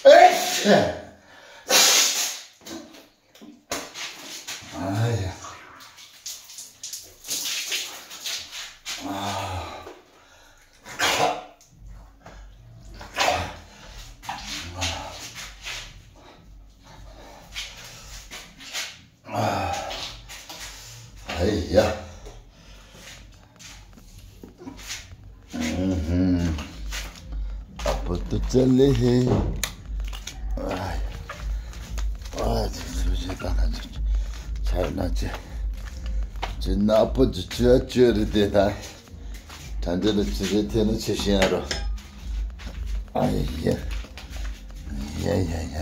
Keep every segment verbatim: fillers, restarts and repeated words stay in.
ཨེ་ཤ། ཨ་ཡ། ཨ། ཨ་ཡ། ཨ་པོ་ཏུ་ཅ་ལེ་ཧེ། ཨ་ཡ། ཨ་ཅི་སུ་ཞིག་ག་ན་ཅི་ཆར་ན་ཅི་ཅི་ན་པོ་ཅི་ཅི་ཅི་རི་དེ་ད་དྲ་འདྲེ་ལ་ཅི་རེད་དེ་ནི་ཆི་ཤེས་ཨ་རོ། ཨ་ཡ་ཡ་ཡ་ཡ།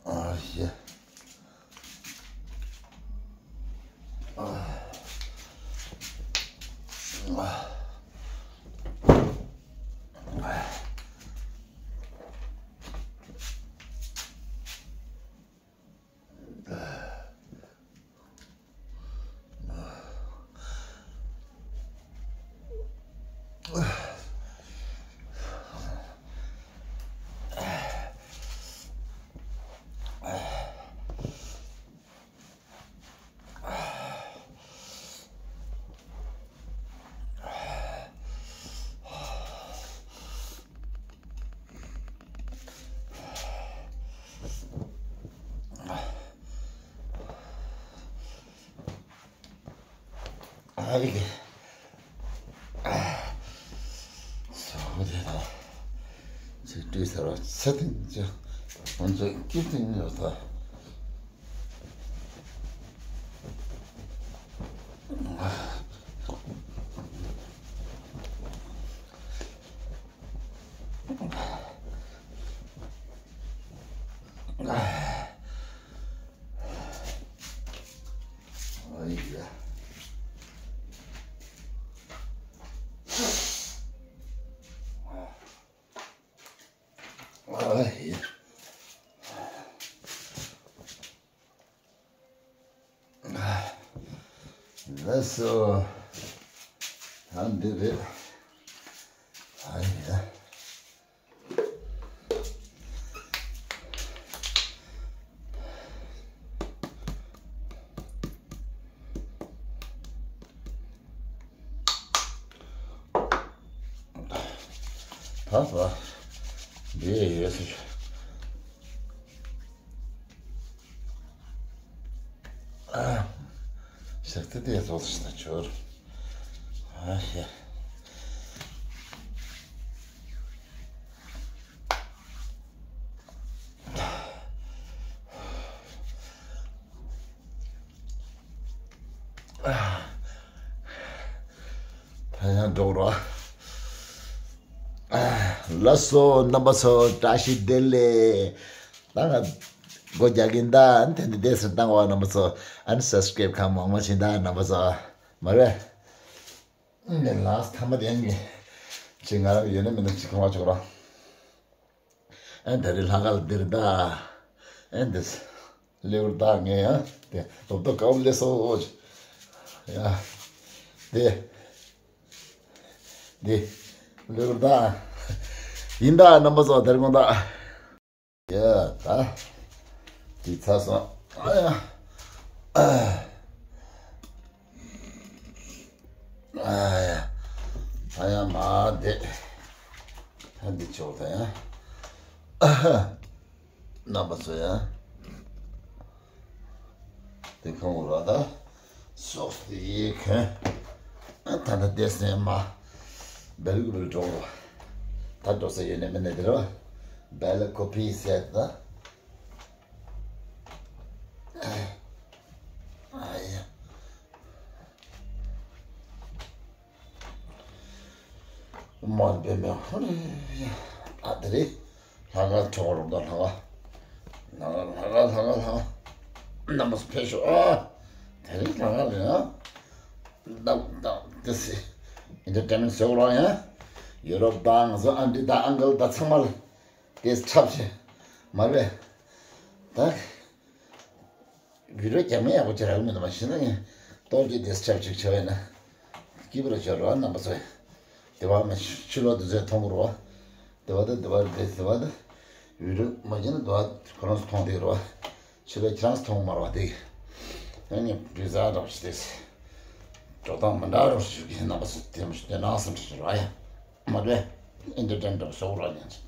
ཨ་ཤེ། ཨ་རིག་གི། སོ་དེ་དང་། ཚེ་སྤྲོས་ཟེར་བ་ཚེ་ཐིང་ཅི། ང་ཚོ་སྐྱིད་ཐིང་ཡོད་ད། ལགས་སོ། ད་འདི་རེད། ཨ་ཡ། ད་ད་འདི་ཡོད་སྲིད། ཨ། ཞག་ཚི་དེ་ཚོགས་སུ་ཞིག་ན་ཆོར། ཨ་ཤེ། ད་ཡང་འགྲོ་རོགས། ལགས་སོ་རྣམ་པ་ཚོ་བཀྲ་ཤིས་བདེ་ལེགས། ད་ང་སྒོ་རྒྱག་གིན་ད་ཨན་དེ་འདི་བསྡད་སུ་བཏང་བ་རྣམ་པ་ཚོ་ཨན་སབ་སི་ཀ་རེབ་གང་མང་མང་བྱིན་ད་རྣམ་པ་ཚོ་མ་རེད། ཨན་ལགས་ཐ་མ་དེ་ཨན་གི་ཅི་ང་རང་ཡོད་ན་མིན་ན་ཅི་ཁང་བ་ཆོག་ར། ཨན་ད་རེ་ལྷ་ཁང་འདིར་ད་ཨན་དེ་ལེའུར་ད་ངས་ཡང་དེ་ལོབ་ཏོ་ཀའོ་ལེ་སོ་ཡ་དེ་དེ་ལེའུར་ད་ཡིན་ད་རྣམ་པ་ཚོ་དེར་དགོངས་ད། ཡ་ད། དེ་ཚར་སོང་། ཨ་ཡ། ཨ་ཡ། ཨ་ཡ་མ་དེ། ད་འདི་ཆོག་ད་ཡ། ཨ་ཧ། རྣམ་པ་ཚོ་ཡ། དེ་ཁོང་ར་ད། སོགས་དེ་ཡིས་གོན། ད་ལྟ་བསྡད་སེམས་མ། སྦེལ་ཀོབ་འགྲོ། ད་འགྲོ་ས་ཡོད་ནས་མིན་ནས་དེ་ར། སྦེལ་ཀོབ་ཟེར་ད། ཨ་ཡ། མ་འབད་མེད་ཧུར་ཡ། ཨ་དེ་རེད། ལྷག་དཀར་གྲོགས་རོགས་དང་ལྷག་དཀར། ལྷག་དཀར་ལྷག་དཀར་ལྷག་དཀར་ལྷག་དཀར། རྣམ་པ་ཕེབས་ཤོག་ཨ། དེ་རིང་ལྷག་དཀར་རེད་ཨ། ཏག་ཏག་དེ་སི། ཨེན་ཊར་ཊེན་མེན་ཊི་བཟོ་རོགས་ཡ། ཡུ་རོབ་དང་ང་ཚོ་ཨན་ཊི་དང་ཨང་ཀལ་དང་ཚང་མ་ལ་དེ་འཁྲབ་བྱེད། མ་རེད། ད། བི་ཌིའོ་རྒྱག་མིན་ཡག་པོ་ཅིག་རག་གི་མི་འདུག་མ་གཞི་ན་ངས་ཏོག་ཙམ་དེ་འཁྲབ་ཅིག་བྱས་པས་ན། སྐྱིད་པོ་ར་བྱོས་རོགས་རྣམ་པ་ཚོ། དེ་བ་མ་ཕྱི་ལོགས་དུས་ཚོད་མཐོང་གི་རེད་བ། དེ་བ་དེ་དེ་བ་རེད། དེ་བ་དེ་བི་ཌིའོ་མ་བྱས་ན་དེ་བ་ཁོ་རང་ཚོ་མཐོང་བསྡད་ཀྱི་རེད་བ། ཕྱི་ལོགས་ཁྱེད་རང་ཚོ་མཐོང་གི་མ་རེད་བ་དེ། ཡང་ངས་བི་ཟ་འདྲ་བ་ཞིག་དེ། འགྲོ་སྟངས་མི་འདྲ་རོགས་ཞུ་གི་རྣམ་པ་ཚོ་དེ་མ་ཞིག་དེ་ནང་སེམས་ཁྲལ་བྱེད་རོགས་ཡ། མ་རེད། ཨེན་ཊར་ཊེན་འདྲ་བ་ཟོ་རོགས་ཉན་ཚེ།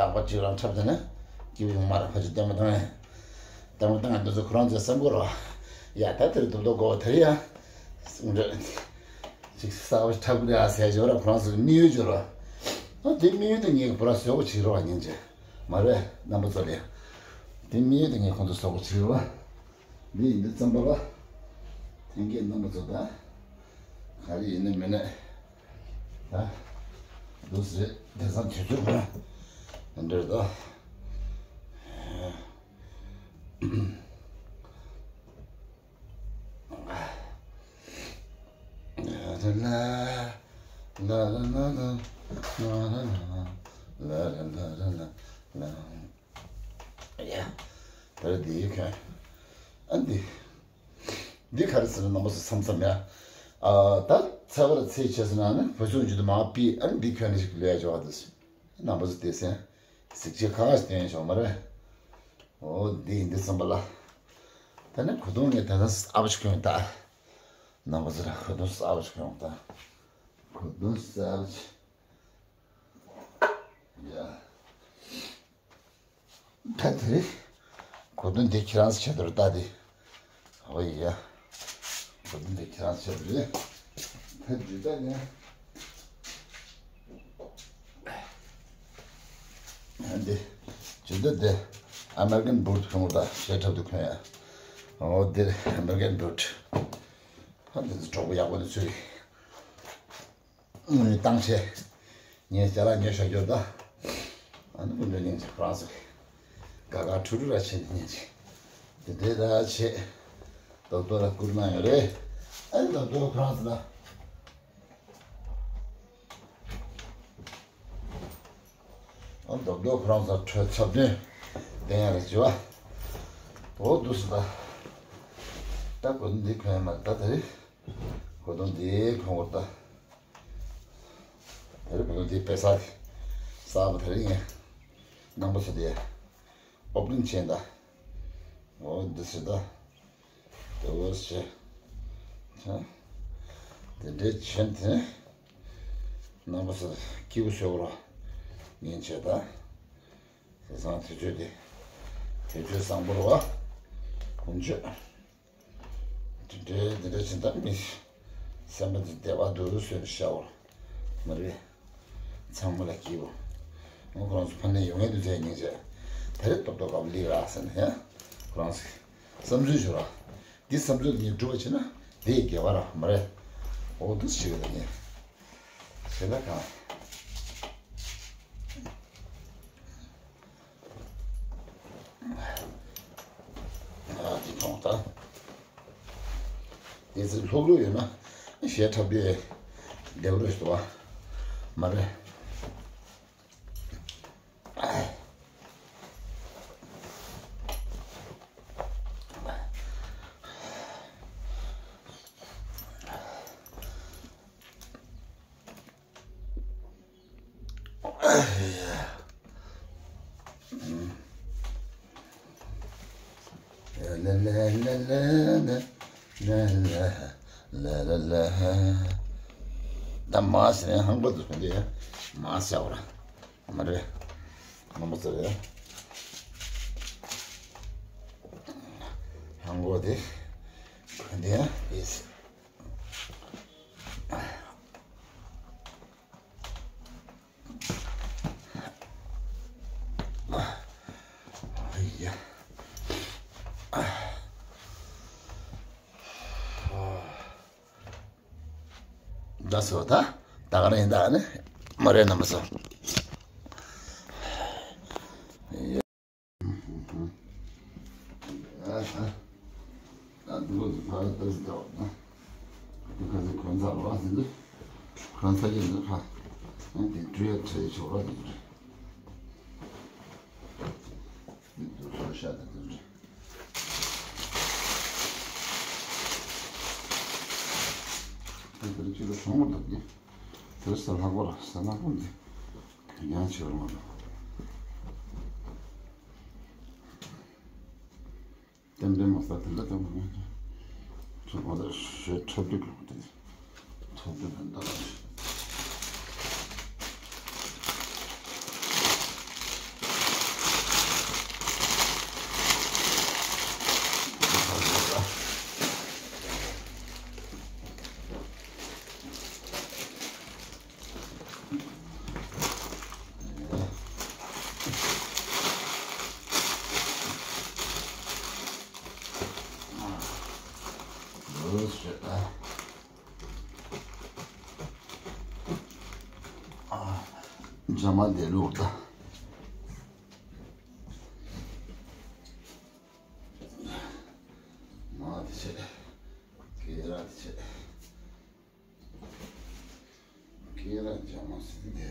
རྟག་པར་གཅིག་རང་འཁྲབ་ཚེ་ན། སྐྱིད་པོ་ཡོང་མ་རེད། ཕ་ཆུ་ལྟད་མོ་བཏང་ཡ། ལྟད་མོ་བཏང་ཡ་འདི་ཚོ་ཁོ་རང་ཚོས་བསམ་གི་རོགས། ཡ་ད་དེར་སྡུག་སྡུག་གོ་དེར་ཡ། ཅིག་གསར་པ་འཁྲབ་གི་རེད་ཨ་ཟེར་ཞོར་ར་ཁོ་རང་ཚོ་གི་དམིགས་ཡུལ་ཅིག་རོགས། ཨ་དེ་དམིགས་ཡུལ་དེ་ངས་བུ་ར་བཟོ་གོ་བྱེད་རོགས་ཉན་ཚེ། མ་རེད་རྣམ་པ་ཚོ་ལས། དེ་དམིགས་ཡུལ་དེ་ངས་ཁོང་ཚོ་བཟོ་གོ་བྱེད་རོགས། འདི་ཡིན་འདི་ཙམ་པ་ལ། ཐེངས་ཀྱི་རྣམ་པ་ཚོ་ད། ག་རེ་ཡིན་ནི་མིན་ནི། ད། འདུག་ཟེར་དེང་སང་དུས་ཚོད་ཀྱང་འདིར་ད། ཡ། ད་རེས་འདི་ཡིག་ཁ། ཨ་འདི། འདི་ག་རེ་ཟེར་ན་རྣམ་པ་ཚོ་བསམ་བསམ་ཡ། ཨ་ད་ཚེ་བར་ཚེ་ཆེ་ཟེར་ན་ནི་བུ་ཆུང་རྒྱུད་དུ་མ་པི་ཨ་འདི་ཁྱོན་ནས་ཞིག་ལས་ཡ་ཆོག་པ་འདི། རྣམ་པ་ཚོ་བལྟས་སེ། གཟིགས་བྱེད་ཁ་ཁ་ཞིག་བསྟན་ཆོག་མ་རེད། འོ་འདི་འདི་བསམ་པ་ལ། ད་ནི་གོས་ཐུང་ངས་ད་ལྟ་ཨ་བ་ཞིག་གྱོན་ད། རྣམ་པ་ཚོ་ལ་གོས་ཐུང་ཨ་བ་ཞིག་གྱོན་ད། གོས་ཐུང་ཨ་བ་ཞིག་ཡ། ད་དེ་རེད། གོས་ཐུང་འདི་ཁྱེད་རང་ཚོ་ཆེད་དུ་ལྟ་དེ། ཨོ་ཡ། གོས་ཐུང་འདི་ཁྱེད་རང་ཚོ་ཆེད་དུ་རེད། ད་འདི་ད་ནི། འདི། ཇི་ལྟར་འདི། ཨ་མེ་རི་ཀན་བུ་ཊི་ཁྱོད་ད་ཞེ་ཁྲབ་ཏུ་གོན་ཡ། ཨོ་འདིར་ཨ་མེ་རི་ཀན་བུ་ཊི། ཨ་འདི་ཚོ་གྲོགས་པོ་ཡག་པོ་འདི་ཚོས། དངུལ་ནི་བཏང་ཆེ། ངས་ཅ་ལག་ཉོས་བཞག་རྒྱུ་ད། ཨ་ནི་སྐུ་མགྲོན་སྙིང་རྗེ་ཁོ་རང་ཚོ། དགའ་དགའ་ཁྲུ་ཁྲུ་ར་བྱེད་ནས་ཉན་ཆེ། དེ་འདྲའི་ད་ཆེ། རྡོག་རྡོག་ལ་བསྐུར་གནང་ཡོད་རེད། ཨ་ནི་རྡོག་རྡོག་ཁོ་རང་ཚོ་ལ། ཨ་རྡོག་རྡོག་ཁོ་རང་ཚོ་ཁྲོད་ཚབ་དོན་བསྟན་ཡ་རེད་ཅེས་པ། འོ་འདུག་སེ་ད། ད་གོས་ཐུང་འདི་གོན་ཡ་མ་རེད་ད་དེ་རེད། གོས་ཐུང་འདི་གོན་དགོས་རེད་ད། དེ་རིང་བུ་མོ་འདི་དཔེ་གསར་དེ། གསར་པ་དེ་རིང་ངས་རྣམ་པ་ཚོ་དེ་ཨོ་པ་ནིང་བྱས་ད། འོ་འདི་ཟེར་ད། དེ་འོ་ཟེར། ཧ། དེ་འདྲའི་བྱས་དེ། རྣམ་པ་ཚོ་སྐྱིད་པོ་བཟོས་རོགས། ཉིན་བྱས་ད། དེང་སང་དུས་ཚོད་དེ། དུས་ཚོད་བཟང་པོ་རེད་བ། ཀུན་སྤྱོད། དེ་འདྲའི་འདི་འདྲ་བྱེད་སྟངས་མི། སེམས་པ་འདི་བདེ་བ་འདུག་བཟོས་ནས་ཤར་བ། མ་རེད། ཚང་མ་ལ་སྐྱིད་པོ། ང་ཁོ་རང་ཚོ་ཕ་ནས་ཡོང་ངེས་དུས་ཚོད་སྙིང་རྗེ། ད་རེས་ཏོག་ཏོག་སྐབས་ལིག་རག་ཟེར་ནས་ཡ། ཁོ་རང་ཚོ། བསམ་ཚུལ་ཞུ་ར། འདི་བསམ་ཚུལ་ངས་སྒྲུབ་པ་བྱེད་ན་འདི་ཡི་དགེ་བ་ར་མ་རེད། འོ་འདུག་ཞིག་ཡོད་ད་ངས། ཞེ་ད་གང་། ཨ་དེ་མཐོང་ད། དེ་ཚོ་ལྷུག་ལྷུག་ཡོད་ན་ཞེ་འཁྲབ་པའི་ལེགས་རོགས་ཞུ་བ་མ་རེད། ད་མ་ཟེར་ནས་ཧང་པོ་འདུག་གོན་དེ་མ་ཟེར་བ་ར་མ་རེད། ང་མ་ཟེར་རེད། ཧང་པོ་དེ་གོན་དེ་ཡིན། ད་སོ་ད། ད་ག་རང་ཡིན་ད་ནི་མ་རེད་ན་མ་སོ། ཨ་ཧ། ད་འདི་ལོ་འདི་ཕར་ལྟ་ཟིན་འདྲ་བ་ན། འདི་ཁ་སང་གོན་ཚར་བ་ཟིན་འདི། གོན་ཚར་གྱི་འདི་ཕ། ཨ་འདི་འགྲུལ་ཡ་ཁྲ་ཡི་ཆོག་ར་འདི་འདྲ། འདི་འདུག་སོ་ཤ་འདི་འདི་འདྲ། ད་འདི་ལ་ཅི་ལ་གྲོང་བར་འདུག་གི། དེ་ས་ལྷག་པ་ར་ས་ལྷག་པ་འདི་ཡང་ཆེ་བ་མ་རེད། ཏན་ཏན་མ་ས་དེ་འདྲ་ཏན་པ་ཡང་ཆེ། ཁྱོད་མ་ད་ཞེ་ཁྲབ་སྟེ་ལོག་དེ་ཁྲབ་སྟེ་ལ་འདྲ། འཇམ་མ་དེ་ལུག་ད། མ་དེ་ཆེ། ཁེ་ར་དེ་ཆེ། ཁེ་ར་འཇམ་མ་སྲིད་དེ།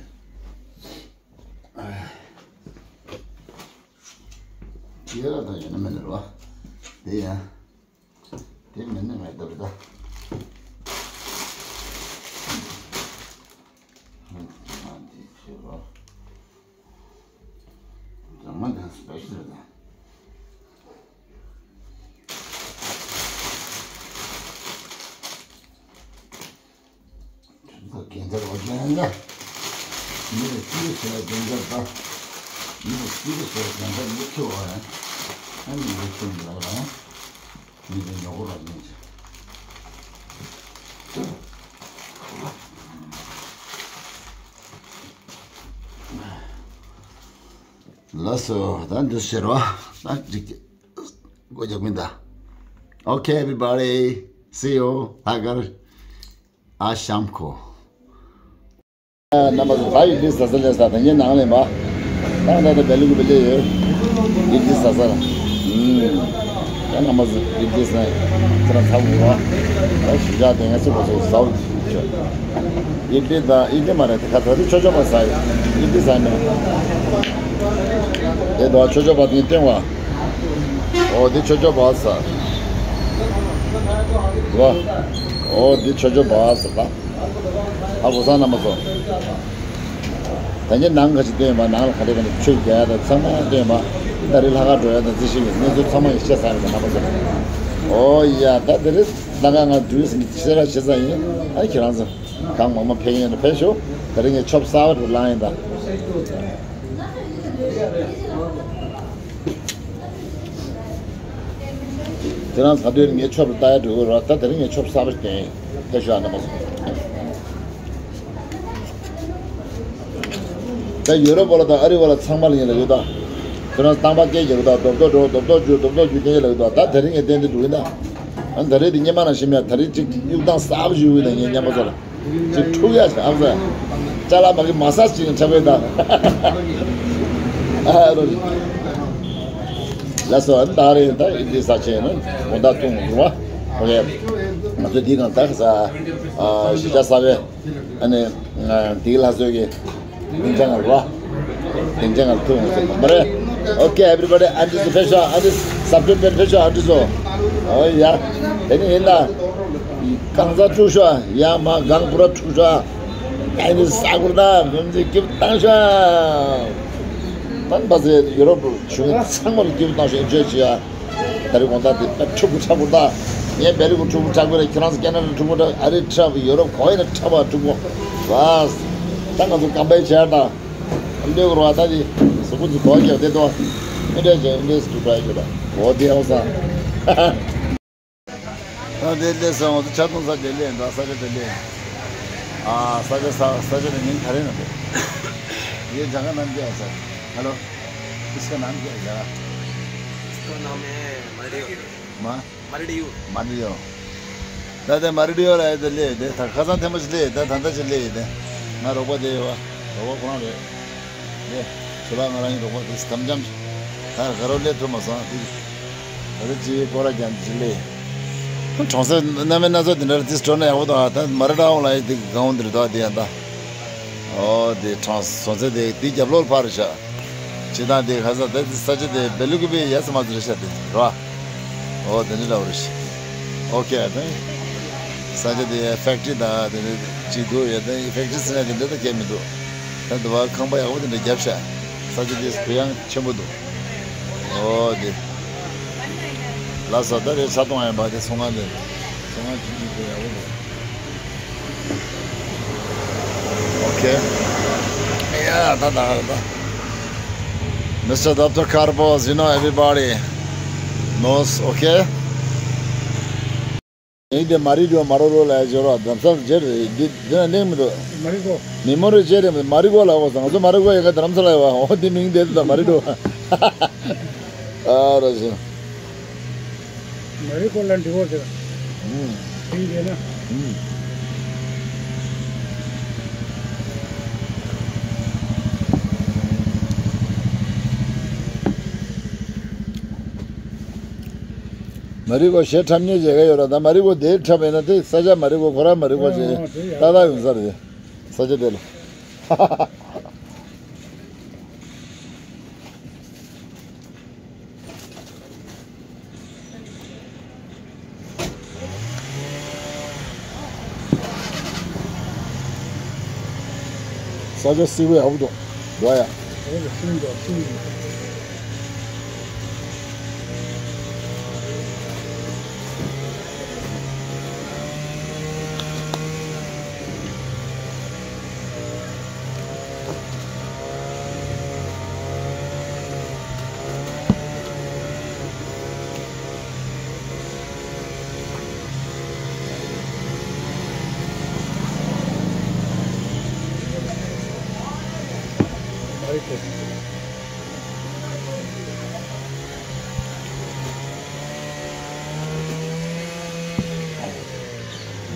ཁེ་ར་ད་ཡོད་ན་མེད་ན་རོ། དེ་ཡང་། དེ་མིན་ནི་མེད་འདུག་རེད་ད། ཨ་འདི་ཕྱི་རོ། འཇམ་མ་འདི་སི་པེ་ཤལ་རེད་ད། རྒྱན་ཆ་རོ་རྒྱན་ཆ། མི་ལ་སྐྱིད་པོ་བྱེད་རྒྱན་ཆ་ད། མི་ལ་སྐྱིད་པོ་བྱེད་རྒྱན་ཆ་མི་ཁྱོད་ཨ། ཨ་ནི་མི་ཁྱོད་མི་ལ་ར། མི་དེ་ཉོ་གོ་ར་ཡིན་ཅི། ལགས་སོ། ད་འདི་ཟེར་བ། ད་འགྲིག་གི། སྒོ་རྒྱག་མིན་ད། Okay, everybody. See you. ལྷག་དཀར། ཨ་ཤམ་ཁོ། རྣམ་པ་ཚོ་ད་ཡིག་འབྲི་ཟ་ས་ལས་ས་ད་ངའི་ནང་ལས་མ། ད་ད་ད་བེ་ལུག་བེ་ལེ་ཡོད། ཡིག་འབྲི་ཟ་ས་ལ། ཨུམ། ད་རྣམ་པ་ཚོ་ཡིག་འབྲི་ཟ་ཁྱེད་རང་ཚ་བོ་ར། ད་ཞུ་བྱ་དེ་ང་ཚོ་གོ་ཚོ་ཟ་བོ་ཆོད། ཡིག་འབྲི་ད་ཡིག་འབྲི་མ་རེད་དེ་ཁ་ད་དུ་ཆོ་ཆོ་མ་ཟ་ཡིག་འབྲི་ཟ་མེད། དེ་ད་ཆོ་ཆོ་པ་དེ་སྟོན་བ། ཨོ་དེ་ཆོ་ཆོ་པ་ཟ། བ། ཨོ་དེ་ཆོ་ཆོ་པ་ཟ་ད། ཨ་བོ་སང་རྣམ་པ་ཚོ། ད་ངས་ནང་ག་ཅིག་སྟོན་པ་ནང་ལ་ག་རེ་ག་རེ་ཆོས་རྒྱག་ཡ་དང་ཚང་མ་སྟོན་པ། ད་རེས་ལྷག་དཀར་འགྲོ་ཡ་དང་རྩིས་ཤིག་གི་གནས་ཚུལ་ཚང་མ་ཡིན་ཤེས་ས་རེད་རྣམ་པ་ཚོ། ཨོ་ཡ་ད་དེ་རེས་ལྷག་དཀར་ང་འགྲུལ་ཟིན་ཤེས་ར་ཤེས་ས་ཡིན། ཨ་ཁྱེད་རང་ཚོ་གང་མང་མང་ཕེབས་ཡོད་ན་ཕེབས་ཤོག་ད་རེས་ངས་ཆོབ་གསར་པ་རུ་བླངས་ཡིན་ད། དེ་རང་ཟ་དུས་ངས་ཆོབ་རུ་ལྟ་ཡ་འགྲོ་གི་རོགས་ད་དེ་རིང་ངས་ཆོབ་གསར་པ་ཞིག་སྟོན་ཡིན། ཕེབས་ཤོག་ཨ་རྣམ་པ་ཚོ། ད་ཡུ་རོབ་བ་ལ་དང་ཨ་རི་བ་ལ་ཚང་མ་ལ་ཡིན་ལ་ཡོད་ད། ཁྱོད་རང་རྟག་པར་སྐད་རྒྱག་གི་ད་རྡོབ་རྡོབ་འགྲོ་རྡོབ་རྡོབ་རྒྱུ་རྡོབ་རྡོབ་རྒྱུ་སྐད་ལ་ཡོད་ད། ད་དེ་རིང་ངས་བསྟན་ཏེ་འགྲོ་གི་ད། ཨ་ད་རེས་དེ་སྙེ་མ་ནང་ཞིམ་ཡ་ད་རེས་གཅིག་གཡུག་སྟངས་གསར་པ་ཞིག་ཡོད་ད་ངས་སྙེ་མ་ཚོ་ལ་གཅིག་འཁྲུག་ཡ་ཞིག་ཨ་ཟ། ཅ་ལག་མ་གི་མ་ས་ཅིག་འཁྲབ་པའི་ད། ཨ་རོ། ལགས་སོ། ཨ་ད་རེས་ད་ཨིན་ཇི་ས་ཆེན་ནི་དགོང་དག་ཐུང་འགྲོ་བ། ཨོ་ཁེ། ང་ཚོ་འདི་གང་ད་ས་ཨ་གཞིས་ཆགས་གསར་པའི། ཨ་ནི། འདི་ལ་སོགས་ཀྱི་སྡིངས་ཆ་ངར་བ། སྡིངས་ཆ་ངར་ཐུག་ངོ་སོ་མ་རེད། Okay, everybody, ཨ་འདྲི་སོ་ཕེབས་ཤོག་ཨ་འདྲི་ས་བཀྲ་སྤེལ་ཕེབས་ཤོག་ཨ་འདྲི་སོ། ཨོ་ཡ། དེ་ནི་ཡིན་ན། གང་ས་དཀྲུག་ཤོག་ཡ་མ་གང་པུ་ར་དཀྲུག་ཤོག་ཨ་འདྲི་ས་གུར་ད་མིམ་ཚིག་སྐྱིབས་བཏང་ཤོག་ད་ཕ་སེ་ཡུ་རོབ་གཞུང་ཚང་མ་ལ་སྐྱིབས་བཏང་ཤོག་ཨེན་ཇོའི་བྱེད་ཡ། ད་རེས་དགོང་དག་འདི་ཕྲུ་གུ་ཕྲུ་གུ་ད། ངས་བལ་ཡུ་གུ་ཕྲུ་གུ་ཕྲུ་གུ་རེད། ཁྱེད་རང་ཚོ་ཁེ་ན་ཌ་ཕྲུ་གུ་ཕྲུ་གུ་ཨ་རི་ཕྲུ་གུ་ཡོ་རོབ་གོ་ཡིན་ན་ཕྲུ་གུ་ཕྲུ་གུ་བ། ད་ང་ཚོ་ཀམ་པའི་ཆེར་ད། ཨམ་ལེ་གུ་ར་ད་འདི་སུ་གུ་ཚོ་གོ་རྒྱབ་དེ་དོ། ཨེ་འདྲ་ཅན་ཨེ་འདྲ་སུ་ཕྲུ་གུ་ཡོད་ད་གོ་དེ་ཨོ་ས། ད་དེ་ལས་སོང་ང་ཚོ་ཆ་ཚང་ས་དེ་ལས་ད་ས་ཆ་དེ་ལས། ཨ་ས་ཆ་ས་ས་ཆ་དེ་ཉིན་ག་རེ་ན་དེ། ཡེ་ཇ་ག་ནམ་རྒྱ་ས། Hello. इसका नाम क्या है जरा? इसका नाम है मरडियो। मा? मरडियो। मरडियो। ད་ལྟ་མ་རི་ཌི་ཡོ་ལ་ཡོད་དེ་ལས་དེ་ད་ཁ་སང་ཐེངས་མ་ཞིག་ལས་དེ་ད་ལྟ་ཞིག་ལས་དེ་ང་རོགས་པ་དེ་ཡོད་བ་རོགས་པ་ཁོ་རང་རེད་དེ་ཚུ་ལ་ང་རང་ཡིན་རོགས་པ་དེ་དམ་འཇམ་ད་ག་རོ་ལས་ཐུབ་མ་སོང་དེ་ད་ལྟ་ཅི་ཡི་སྐོར་ར་ཀྱང་ཞིག་ལས་གྲོང་གསེབ་གནའ་མི་སྣ་ཚོགས་དེ་འདྲ་ལ་དེ་སྤྲོ་ན་ཡག་པོ་འདུག་ད་མ་རི་ཌི་ཡོ་ལ་ཡོད་དེ་གང་འོང་དེ་རེད་དོ་དེ་ཡང་ད། ཨོ་དེ་གྲོང་གྲོང་གསེབ་དེ་དེ་རྒྱབ་ལོགས་ཕར་བཞག་ཅི་དང་དེ་ཁ་ས་དེ་ས་ཆ་དེ་བེ་ལུ་ཀི་བེ་ཡ་ས་མ་ཚུ་རེ་ཤ་དེ་ར། ཨོ་དེ་འདྲ་འདྲ་བོ་རེ་ཤ། ཨོ་ཁེ་ཨ་དེ་ས་ཆ་དེ་ཕེག་ཊི་རི་དང་དེ་འདྲ། ཅིག་འདུག་ཡོད་དེ་ཨི་ཕེག་ཅི་ཟེར་ན་དེ་འདྲ་ད་གས་མི་འདུག་ད་འདི་བ་ཁང་པ་ཡག་པོ་དེ་འདྲ་བརྒྱབ་ཤག་ས་ཆ་དེ་གུ་ཡངས་ཆེན་པོ་འདུག་ཨོ་དེ། ལགས་སོ། ད་རེས་ཆ་གཏོང་ཡིན་པ་དེ་ཚོང་ཁང་དེ། ཚོང་ཁང་ཅིག་ཅིག་དེ་ཡག་པོ་འདུག་ཨོ་ཁེ། ཡ་ད་ད་ད། Mister Doctor Carbos, you know, everybody knows, okay? ཡིན་དེ་མ་རི་རོ་མ་རོ་རོ་ལ་ཡ་ཇོ་རོ་རྡ་རམ་ས་ལ་ཇེ་རེད་འདི་འདི་ན་གླེང་མི་འདུག་མ་རི་གོ། མི་མོ་རི་ཇེ་རེད་མ་རི་གོ་ལ་འོ་ང་ཚོ་མ་རི་གོ་ཡ་ག་རྡ་རམ་ས་ལ་ཡ་བ་འོ་འདི་མིང་དེ་དུ་ད་མ་རི་རོ། ཨ་ར་ཞེ། མ་རི་གོ་ལ་འདི་འོ་ཟེར། ཨུམ། ཡིན་དེ་ན། ཨུམ། མ་རི་གོ་ཞེ་འཁྲབ་ཉེ་བྱེད་ཀ་ཡོད་ར་ད་མ་རི་གོ་དེ་འཁྲབ་ཡིན་ན་དེ་ས་ཆ་མ་རི་གོ་ཁོ་ར་མ་རི་གོ་ཞེ་ཨོ་དེ་ཡ་ཏག་ཏག་ཡོང་ས་རེད། ས་ཆ་དེ་ལ། ས་ཆ་སི་བོ་ཡག་པོ་འདུག་འགྲོ་ཡ།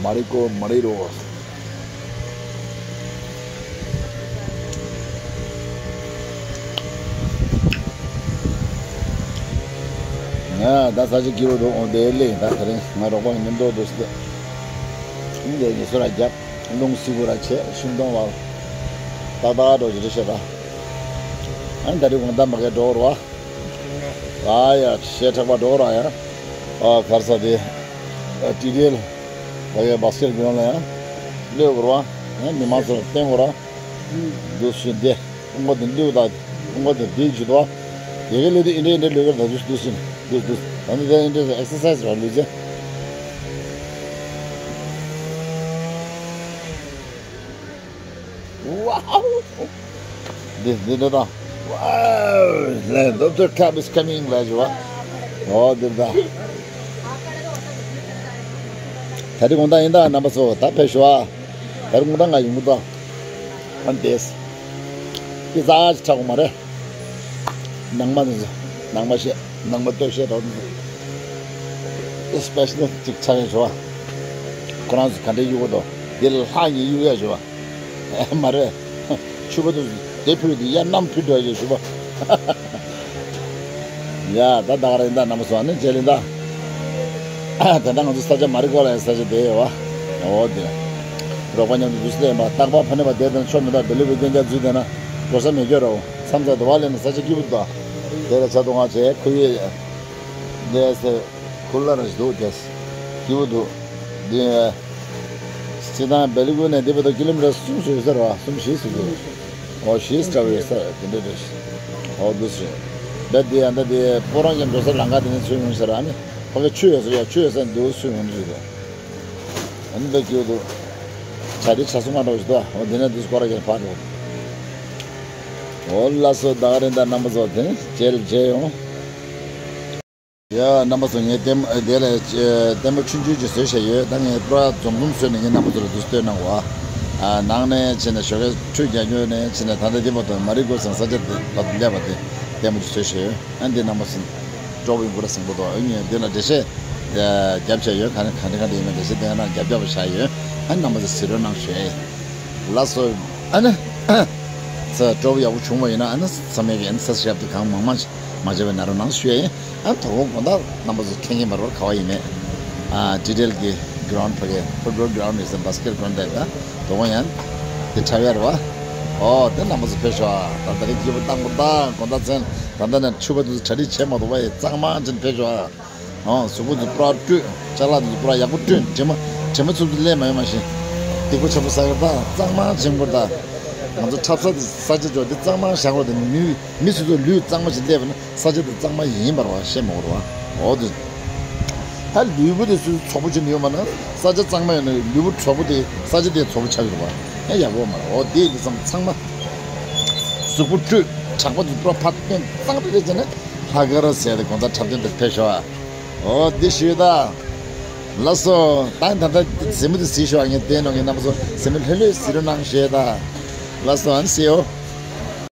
མ་རི་ཀོ་མ་རི་རོ། ང་ད་ས་ཆ་སྐྱིད་པོ་འདུག་འོ་དེ་ལས་ད་དེ་རིང་ང་རོགས་པ་མཉམ་དུ་འདུག་སྟེ། འདི་ཉི་སོ་ར་རྒྱབ་རླུང་སིལ་བུ་ར་ཆེ་ཤིང་སྡོང་བ། ཏག་ཏག་འགྲོ་ཅི་རེ་བྱེད་ར། ཨ་ད་རི་གོང་ད་མ་གས་འགྲོ་ར་བ། ཨ་ཡ་ཤེ་ཁྲག་པ་འགྲོ་ར་ཡ། ཨ་གར་ས་དེ། ཨ་ཏི་ཏེལ། ད་གའི་བ་སི་ཀེ་ཊི་གི་རང་ལ་ཡང་གློད་དགོས་ར། ཡང་མི་མང་ཚོར་བསྟན་དགོས་ར། འདུག་ཤིན་ཏེ། ཀུན་དགའ་དེ་འདུག་ད། ཀུན་དགའ་དེ་འདི་བྱེད་དོ། དེ་གའི་ལས་དེ་ཨིན་འདྲ་ཨིན་འདྲ་ལོས་ཀར་ད་འདུག་འདུག་ཤིན། འདུག་འདུག་ད་ནི་དེ་ཨིན་འདྲ་ཨེག་སར་སའི་ཛི་ར་ལུས་ཚེ། Wow! This, this, this, this. Wow! Like, Doctor Cup is coming, like, what? Oh, this, that. ད་རེས་དགོང་དག་ཡིན་ད་རྣམ་པ་ཚོ་ད་ཕེབས་ཤོག་ཨ། ད་རེས་དགོང་དག་ང་ཡོང་གི་འདུག་ཨ་འདེས། ཀི་ཛ་ཅིག་ཁྲག་གོ་མ་རེད། ནང་མ་ནང་མ་བཤད་ནང་མ་ལྟོས་བཤད་རོགས་ཨེ་སི་པེ་ཤལ་ཅིག་ཆགས་ཡོད་ཞུ་བ། ཁོ་རང་ཚོ་ག་འདྲས་གཡུག་གོ་དོ། འདི་ལ་ལྷག་ཉིད་གཡུག་ཡ་ཞུ་བ། མ་རེད། ཕྱུ་པ་དུ་དེ་ཕུད་དུ་ཡ་ནམ་ཕུད་འགྲོ་ཡ་ཞུ་བ། ཡ་ད་ད་ག་རེ་ཡིན་ད་རྣམ་པ་ཚོ་ཨ་ནི་མཇལ་ཡིན་ད། ད་ལྟ་ང་ཚོ་ས་ཆ་མ་རི་ཀོ་ལ་ཡ་ས་ཆ་དེ་ཡོད་བ། འོ་དེ། རོགས་པ་མཉམ་དུ་འདུག་སེ་ལེན་པ་རྟག་པར་ཕ་ནས་པ་བསྡད་དང་ཆོ་མི་འདུག་བེ་ལི་བེ་རྒྱན་རྒྱ་འཛུལ་བསྡད་ན་འགྲོ་ས་མེད་སྐྱོ་རོ། མཚམས་མཚམས་དུ་བ་ལེན་ན་ས་ཆ་སྐྱིད་པོ་འདུག་དེ་ལ་ཆ་གཏོང་བ་བྱས་ཁོ་ཡི་ལས་སེ་ཁུ་ལ་ར་ཞིག་འདུག་དེ་སྐྱིད་པོ་འདུག་འདི་སྤྱི་བཏང་བེ་ལི་ཀུ་ནས་འདི་བར་དུ་ཀི་ལོ་མི་ཊར་གསུམ་ཙམ་ཡོད་ས་རེད་བ། གསུམ་བཞི་ཙམ་ཡོད། ཨོ་བཞི་ཙམ་ཡོད་ས་དེ་འདྲ་རེད། ཨོ་འདུག་སེ་རེད། ད་འདི་ཡང་ད་འདི་སྤོ་རང་གི་འགྲོ་ས་ལམ་ཁ་དེ་ནས་ཚུར་ཡོང་ས་རེད། ཨ་ནི་ཕ་གི་ཆུ་ཡོད་ས་ཡ་ཆུ་ཡོད་ས་འདུག་ཚུར་ཡོང་གི་རེད། ཨ་ནི་ད་སྐྱིད་པོ་འདུག་བྱ་རི་བྱ་སོང་ང་འགྲོ་ཞིག་འདུག་འོ་འདི་ནས་འདུག་སྐོར་ར་རྒྱལ་ཕར་འགྲོ། འོ་ལགས་སོ། ད་ག་རེ་ད་རྣམ་པ་ཚོ་དེ་མཇལ་མཇལ་ཡོང་། ཡ་རྣམ་པ་ཚོ་ངས་ལྟད་མོ་དེ་ལ་ལྟད་མོ་ཆུང་ཆུང་ཅིག་བཟོས་བཞག་ཡོད། ད་ངས་པུ་ར་འཛོམས་འཛོམས་བཟོས་ནས་ངས་རྣམ་པ་ཚོ་ལ་འདུག་སྟོན་གནང་བ། ནང་ནས་བྱས་ནས་ཞོགས་ཀས་ཁྲུས་རྒྱག་རྒྱུ་ནས་བྱས་ནས་ད་ལྟ་འདི་བར་དུ་མ་རི་ཀོ་ཟེར་ས་ཆ་དེ་བར་དུ་སླེབས་པ་དེ་ལྟད་མོ་ཅིག་བཟོས་བཞག་ཡོད། ཨ་འདི་རྣམ་པ་ཚོ་སྤྲོ་པོ་ཡོང་གི་རེད་བསམ་གྱི་འདུག་ཨ་ངས་འདི་ལ་འགྲེལ་བཤད་རྒྱབ་བྱས་ཡོད། ག་ནས་ག་འདྲ་ག་འདྲ་ཡིན་མིན་འགྲེལ་བཤད་དེ་ནང་རྒྱབ་རྒྱབ་པ་བཞག་ཡོད། ཨ་རྣམ་པ་ཚོ་གཟིགས་རོགས་གནང་ཞུ་ཡ་ཡིན། ལགས་སོ། ཨ་ནི་ཚ་སྤྲོ་པོ་ཡག་པོ་བྱུང་བ་ཡིན་ན་ཨ་ནི་ཚང་མས་ཀྱི་ཨ་ནི་སབ་སི་ཀ་རེབ་དེ་གང་མང་མང་མ་བྱས་པ་ན་རོགས་གནང་ཞུ་ཡ་ཡིན། ཨ་དོ་དགོང་དག་རྣམ་པ་ཚོ་ཁེངས་ཀྱིན་མ་རོགས་ག་བ་ཡིན་མེད། ཨ་ཏི་ཏེལ་གྱི་གི་རའུན་ཌི་ཕ་གི་ཕུཊ་བོལ་གི་རའུན་ཌི་ཡིན་ཟེར་བྷ་སི་ཀེ་ཊི་གི་རའུན་ཌི་ད་དོ་དགོང་ཡང་དེ་འཁྲབ་ཡ་རེད་བ། ཨོ་དེ་རྣམ་པ་ཚོ་ཕེབས་ཤོག་ད་ད་རེས་སྐྱིད་པོ་བཏང་པོ་ད་དགོང་དག་མཚན་ད་ལྟ་ནས་ཕྱུ་པ་དེ་ཚོ་གྲ་སྒྲིག་བྱས་མ་ཐུབ་པ་ཡི་གཙང་མ་ཅན་ཕེབས་ཤོག་ཨོ་གཟུགས་པོ་ཚོ་པུ་ར་བཀྲུས། ཅ་ལག་དེ་ཚོ་པུ་ར་ཡག་པོ་བཀྲུས། དྲི་མ་དྲི་མ་ཚུབ་ཚུབ་ལས་མ་ཡོང་མ་ཤེས། སྡིག་པ་ཆེན་པོ་བསགས་ཡོད་ད། གཙང་མ་བྱེད་དགོས་ད། ང་ཚོ་འཁྲབ་ས་དེ་ས་ཆ་འཇོག་དེ་གཙང་མ་བཞག་དགོས་ད། མི་མི་སོ་སོ་ལུས་གཙང་མ་ཞིག་སླེབས་ན་ས་ཆ་དེ་གཙང་མ་ཡིན་པར་བ་ཤེས་མ་དགོས་ར་བ། འོ་དེ། ད་ལུས་པོ་དེ་སོ་སོ་བཙོག་པོ་བྱེད་ནི་ཡོད་མ་ན། ས་ཆ་གཙང་མ་ཡོད་ན་ལུས་པོ་བཙོག་པོ་དེ་ས་ཆ་དེ་བཙོག་པོ་ཆགས་ཡོད་ར་བ། ཡང་ཡག་པོ་མ་ར། འོ་དེ་ཡིན་དུས་ཙམ་ཚང་མ་གཟུགས་པོ་བཀྲུས། དྲེག་པ་དེ་པུ་ར་ཕར་བཏོན། གཙང་རེ་རེ་བྱས་ནས་ལྷག་དཀར་ཟེར་ཏེ་དགོང་དག་འཁྲབ་སྟོན་དེར་ཕེབས་ཤོག་ཨ། འོ་འདི་ཞུས་ད། ལགས་སོ། ད་ད་ལྟ་གཟིགས་མོ་དེ་གཟིགས་ཤོག་ཨ། ངས་བལྟས་ནོ་ངའི་རྣམ་པ་ཚོ་གཟིགས་མོ་ལྷོད་ལྷོད་གཟིགས་རོགས་གནང་ཞུས་ད། ལགས་སོ། ཨ་ནི་see you།